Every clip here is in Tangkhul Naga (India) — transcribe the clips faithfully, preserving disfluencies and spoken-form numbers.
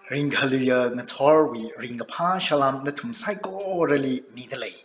Ringkhaluiya ngathorwui ringkaphā salām nathum saikorali midalei.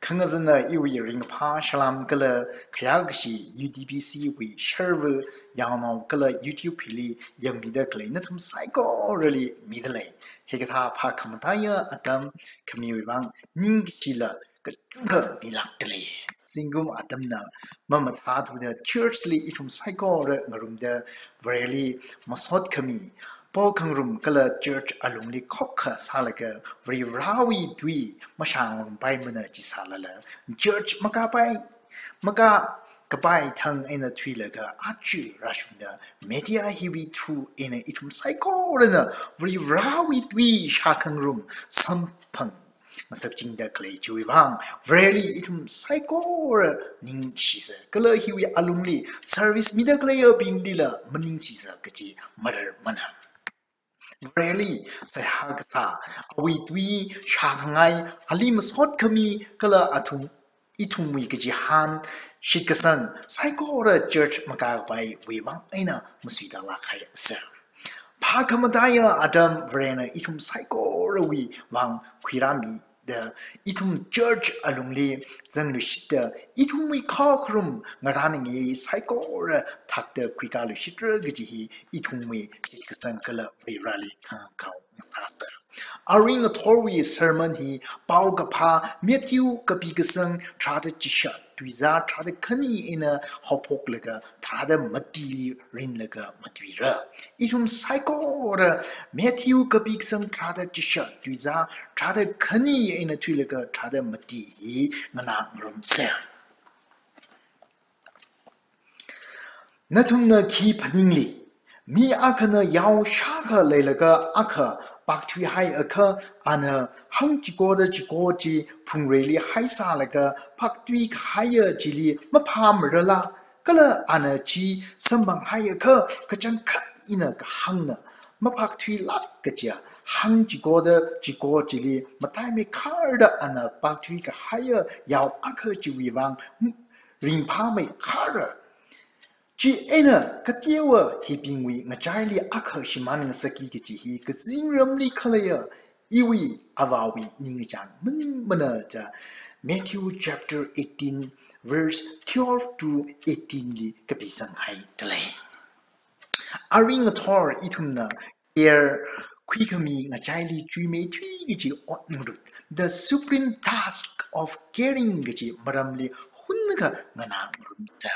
Khangazana iwui ringkaphā salām kala khayākashi U T B C wui sharva yaonao kala YouTube hili yangmida khalei nathum saikorali midalei. Hikathā phākhamataiya atam khamiwui vang ningkashila kachungkha milākdalei. Zingkum atamna mamathāthuda church li ithum saikora ngarumda Vareli masot khami, pao khangarum kala church alungli khokkha sālaga Varivarāwui tui mashāngarumpaimana chi sālala, church makāpai, makākapai thang eina thuilaga aja rāshungda media hiwui through eina ithum saikorana Varivarāwui tui shākhangarum samphang ngasakchingda khalei chiwui vang Vareli ithum saikora ningshisa. Kala hiwui alungli service mida khaleiyabinglila maningshisa kachi mararmana. Vareli seihā kasā, awui tui shākhangai, ali masot khami kala athum ithumwui kachihān shitkasang saikora church makāpaiwui vang eina masuitālāk haisa. Phākhamataiya atam Varena ithum saikorawui vang khuirāmida ithum church alungli zangluishitta ithumwui khokharum ngarānngai saikora thakta khuikāluishitra kaji hi ithumwui shitkasang kala Varivarāli khangakao ngasāsa. Arui ngathorwui sermon hi paokaphā Matthew kapikasang tharāda chishat tuizā tharāda khani eina haophoklaga tharāda matili rinlaga matuira. Ithum saikora Matthew kapikasang tharāda chishat tuizā tharāda khani eina thuilaga tharāda mati hi nganāngarumsa. Nathumna khi phaningli? Mi akhana yao shākha leilaga akha pakthuihaiakha, ana hangchikoda chiko chi phungreili haisālaga pakthuikahaiya chili maphāmarala? Kala ana chi samphanghaiakha kachangkhat eina kahāngna, mapakthuilāk kajiya hangchikoda chiko chili mataimeikhārda ana pakthuikahaiya yao akha chiwui vang ringphāmeikhāra. Chieina kateowa hibingwui ngachaili akha shimān ngasakki kaji hi kazingramli khaleiya iwui Avāwui ningkachāng maningmana da Matthew chapter eighteen verse twelve to eighteen li kapisanghaidalei. Arui ngathor ithumna care khuikhami ngachaili chuimeithui kaji ot ngarut, the supreme task of caring kaji maramli hunnakha nganāngarumsa.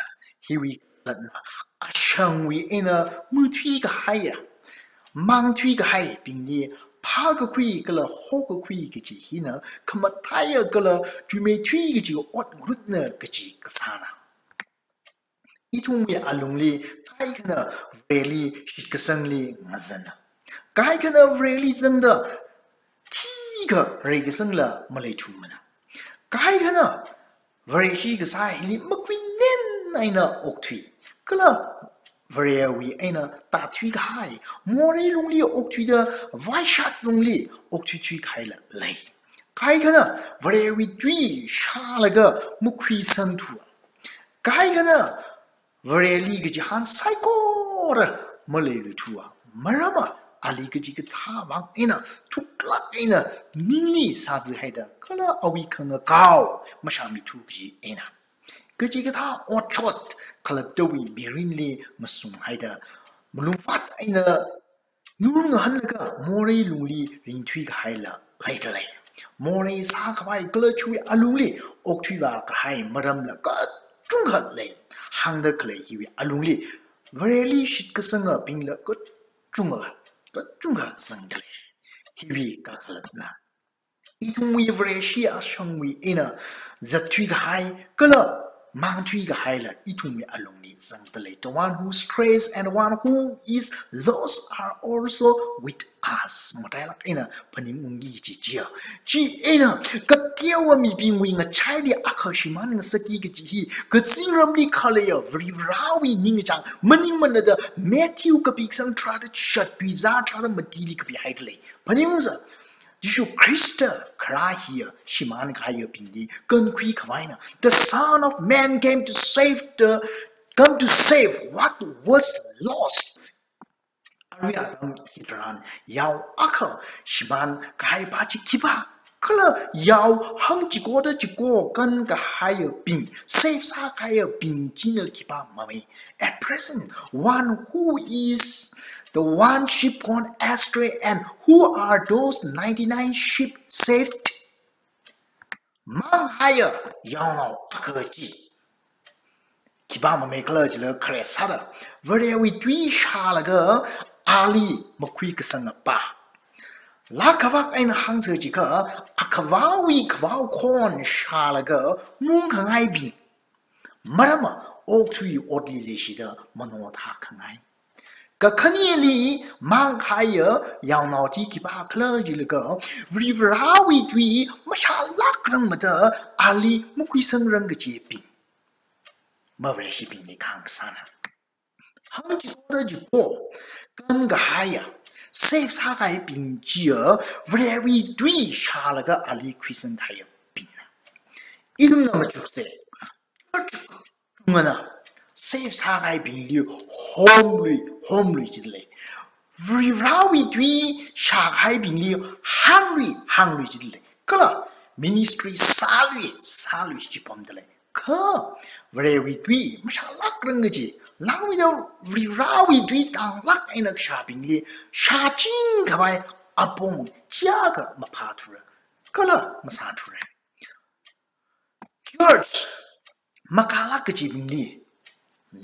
Hiwui kakhalatna ashangwui eina muthuikahaiya, mangthuikahaibingli phākakhui kala hokakhui kaji hina khamataiya kala chuimeithui kaji ot ngarutna kaji kasāna. Ithumwui alungli kaikhana Vareli shitkasangli ngazana. Kaikhana Vareli zangda thikha reikasangla maleithumana. Kaikhana Vareshi kasā hili makhuinen eina okthui. Kala Varewui eina tāthuikahai, morei lungli okthuida vaishat lungli okthuithuikahaila lei. Kaikhana Varewui tui shālaga makhuisangthu. Kaikhana Vareli kachihān saikora maleiluithuwa. Marama ali kachikathā vang eina thuklāk eina ningli sāzāhaida kala awui khangakao mashāmithu kaji eina kachikathā otshot khalattawui mirinli ngasunghaida malungpat eina nur ngahānlaga morei lungli ringthuikahaila leidalei. Morei sākhavai kala chiwui alungli okthuivākahai maramla kachungkha lei. Hāngda khalei hiwui alungli Vareli shitkasangabingla kachungkha, kachungkha zangdalei. Hiwui kakhalatna ithumwui Vareshi ashangwui eina zatthuikahai kala mangthui kahaila ithumwui alungli zangda lei. The one who strays and the one who is lost are also with us. Matailak eina phaningungki kaji chiya. Chieina kateowa mibingwui ngachaili akha shimān ngasakki kaji hi kazingramli khaleiya Varivarāwui ningchāng maningmana da Matthew kapi kasang tharāda chishat tuizā tharāda matili kapihaida lei. Phaningungsa, Jishu Khrista kharā hiya shimān kahaiyabingli kankhui khavaina. The Son of Man came to save the, come to save what was lost. Arui atam hitharan yao akha shimān kahaipa chi khipā, kala yao hāng chikoda chiko kankahaiyabing, save sākahaiyabing china khipā mamei. At present, one who is the one sheep gone astray, and who are those ninety-nine sheep saved? Mānghaiya yaonao akha chi khipā mamei khala jila khare sāda, Varewui tui shālaga ali makhuikasangapa. Laa kavak eina hāngsa chiakha, akhavāwui kavao khon shālaga mungkhangaibing. Maramva okathui otli leishida mano thākhangai. Kakhaneli mānghaiya yaonao chi khipā khala jilaga, Varivarāwui tui mashālākrangmada ali makhuisangrang kajibing. Mavareshibingli kahāng sāna. Hāng chikoda chiko kankahaiya, save sākahaibing chiya Varewui tui shālaga ali khuisangkahaiyabingna. Ithumna machukse, church kachungana save sākahaibingli homlui, homlui jida lei. Varivarāwui tui shākahaibingli hānglui, hānglui jida lei. Kala ministry sālui, sālui jipamda lei. Kha Varewui tui mashālākrang kaji, langmeida Varivarāwui tui tānglāk eina kashābingli shāching khavai apong chiakha maphāthura, kala masāthura. Church makālāk kajibingli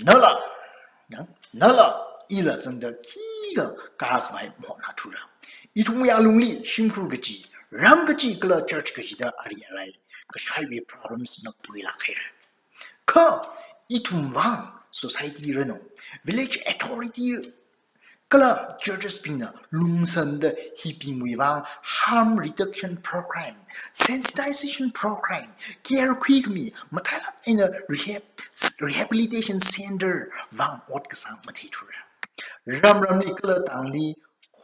nala, nang, nala ila zangda khikha kākhavai mahotnāthura. Ithumwui alungli shimkhur kaji, ram kaji kala church kajida ari arai kashaiwui problems na puilāk haira. Kha ithumvang society ranu, village authority kala churches bingna lungsanda hibingwui vang harm reduction program, sensitization program, care khuikhami, matailāk eina rehab, rehabilitation center vang ot kasā matheithura. Ram ramli kala tangli,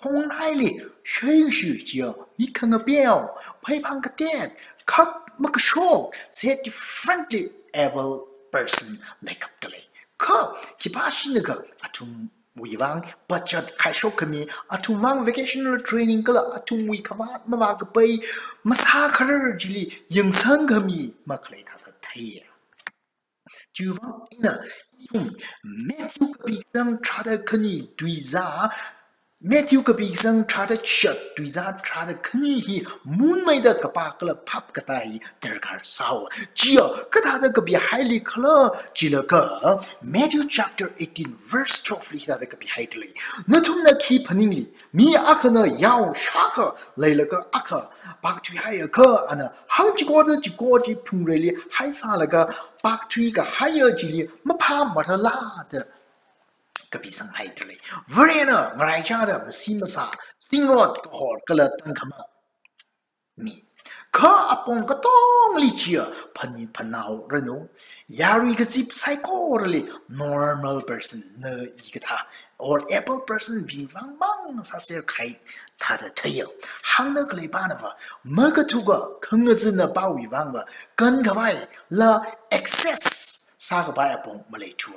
khongnaili, shaishu chiya, mik khangapeo, phaiphang katek, khak makashok, say differently able person leikapta lei. Kha khipā shina kha athumwui vang budget khaishok khami, athumwui vang vocational training kala athumwui khavāt mavā kapai masākharar chili yangsang khami makhalei thāda theiya. Chiwuivang eina ithum Matthew kapi kasang tharāda khani tuizā, Matthew kapi kasang tharāda chishat tuizā tharāda khani hi munmeida kapā kala phap katā hi darkar sāhaowa. Chiya kathāda kapihaili khala jilaga, Matthew chapter eighteen verse twelve li hithāda kapihaida lei. Nathumna khi phaningli, mi akhana yao shākha leilaga akha pakthuihaiakha, ana hāng chikoda chiko chi phungreili haisālaga pakthuikahaiya chili maphāmarala da kapisanghaida lei. Varena ngaraichāda masi masā, zingrot kahor kala tangkhamang mi. Kha apong katongli chiya phanit phanao ranu, yarui kazip saikorali normal person na i kathā, or able person bing vangmang sāser kahai thāda theiya. Hāngda khaleipana va, makathuka khangazin apawui vang va, kankhavai la access sākapai apong maleithu.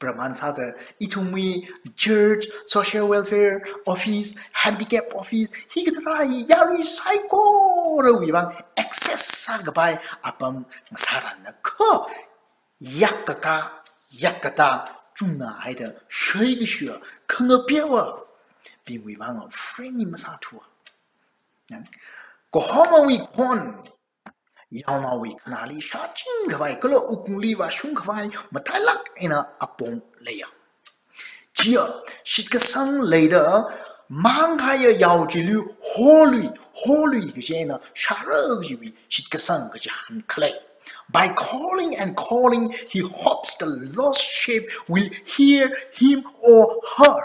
Praman sāda ithumwui church, social welfare office, handicap office, hikathā hi yarui saikorawui vang access sākapai apam ngasāranna kha yak kakā, yak katā chungna haida shaikashiya khangapeowa bingwui vang free ni masāthuwa. Kahomawui khon yaonaowui khanāli shāching khavai kala wuklungli vāshung khavai matailāk eina apong leiya. Chiya shitkasang leida mānghaiya yao chili holui, holui kaji eina shāra kajiwui shitkasang kaji han khalei. By calling and calling, he hopes the lost sheep will hear him or her.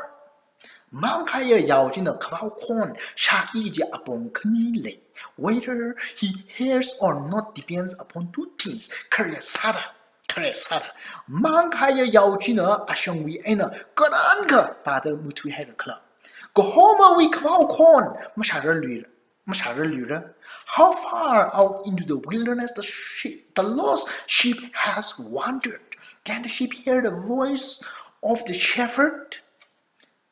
Mangkahaiya yao china khavao khon shāki kaji apong khani lei. Whether he hears or not depends upon two things. Khare sāda, khare sāda. Mangkahaiya yao china ashangwui eina karankha tāda muthuihaira khala. Kahomawui khavao khon mashārarluira, mashārarluira. How far out into the wilderness the sheep, the lost sheep has wandered. Can the sheep hear the voice of the shepherd?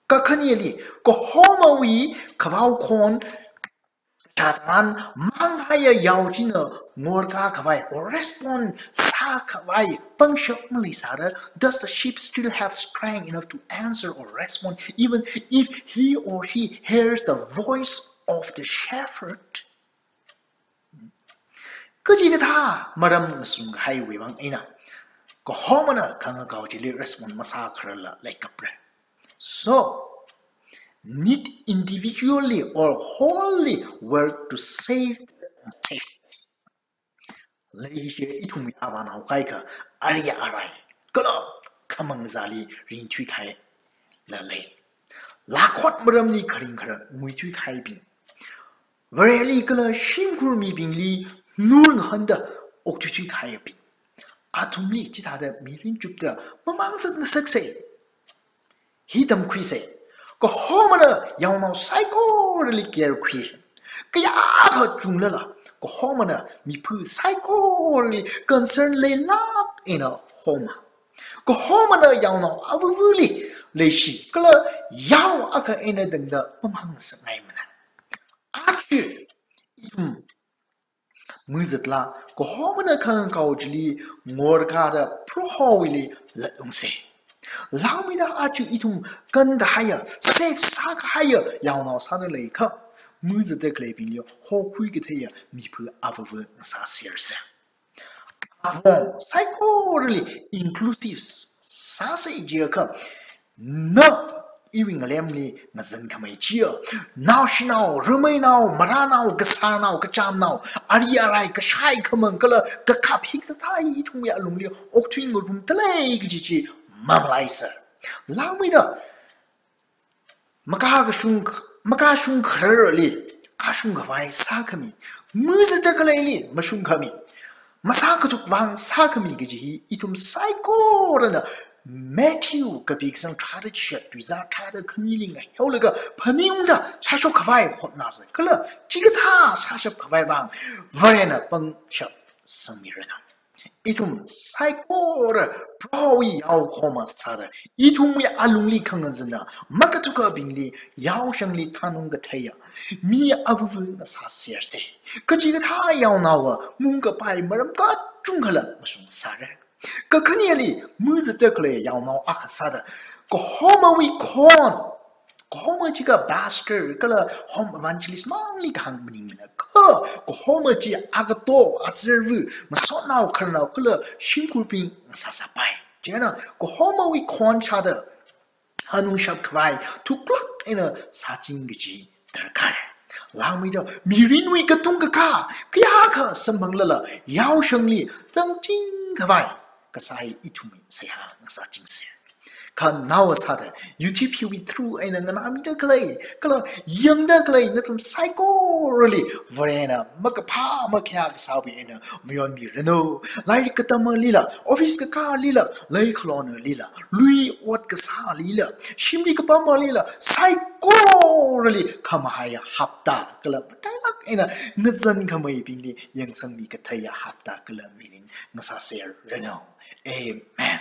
Kakhaneli, kahomawui khavao khon shātharan mangkahaiya yao china ngorkā khavai or respond sākhavai pangshap maleisāra. Does the sheep still have strength enough to answer or respond, even if he or she hears the voice of the shepherd? Kachikathā maram ngasungkahaiwui vang eina kahomana khangakao chili respond masākhararla leikapra. So, need individually or wholly work to save the saved. Leishi ithumwui avānao kaikha ari arai kala khamangzali ringthuikahaila lei. Lakhot maramli kharing kharak nguithuikahaibing, Vareli kala shimkhur mibingli nur ngahānda okthuithuikahaibing, athumli chithāda mirin chupda mamāng zatngasaksa. Hi tamkhuisa. Kahomana yaonao saikorali care khui. Kayākha chunglala kahomana miphu saikorali concern leilāk eina homa. Kahomana yaonao avuvuli leishi kala yao akha eina tangda mamāng ngasakngaimana. Aja ithum mazatla kahomana khangakao chili ngorkāda Prohowuili latungsa. Langmeida aja ithum kankahaiya, save sākahaiya yaonao sāda leikha, mazatda khaleibingli hokhui katheiya miphu avuvu ngasāsersa. Apong saikorali inclusive sāsa jiakha, na iwui ngalemli ngazankhamei chiya, naoshinao, rameinao, marānao, kasārnao, kachamnao, ari arai, kashai khamang kala kakhap hikathā ithumwui alungli okthuingarumda lei kaji chi mamalaisa. Langmeida makakashung, makashung khararli kashungkhavai sākhami, mazatda khaleili mashungkhami, masākathuk vang sākhami kaji hi ithum saikorana Matthew kapi kasang tharāda chishat tuizā tharāda khanili ngaihaolaga phaningungda sāshokkhavai hotnāsa. Kala chikathā sāshapkhavai vang Varena pangshap sangmiranu. Ithum saikora Prohowui yao kahoma sāda, ithumwui alungli khangazana makathukabingli yaoshangli thanung katheiya mi avuvu ngasāsersa. Kachikathā yaonaowa mungkapai maram kachungkhala ngasungsāra. Kakhaneli, mazatda khalei yaonao akha sāda, kahomawui khon, kahoma chiakha pastor kala home evangelist mangli kahāng maningmana. Kha kahoma chi agato, azarvu, masotnao khararnao kala shimkhurbing ngasāsāpai. Chieina kahomawui khon sāda hanungshapkhavai thuklāk eina sāching kaji darkar. Langmeida mirinwui katung kakā kayākha samphanglala yaoshangli zangchingkhavai kasā hi ithumwui seihā ngasāchingsa. Kha naowa sāda YouTube hiwui through eina nganāmida khalei kala yangda khalei nathum saikorali Varena makaphā makhayā kasāwui eina mayonmiranu. Lairik katamlila, office kakālila, leikhalonlila, lui ot kasālila, shimli kapamalila, saikorali khamahaiya hapta kala matailāk eina ngazankhameibingli yangsangmi katheiya hapta kala mirin ngasāserranu. Amen.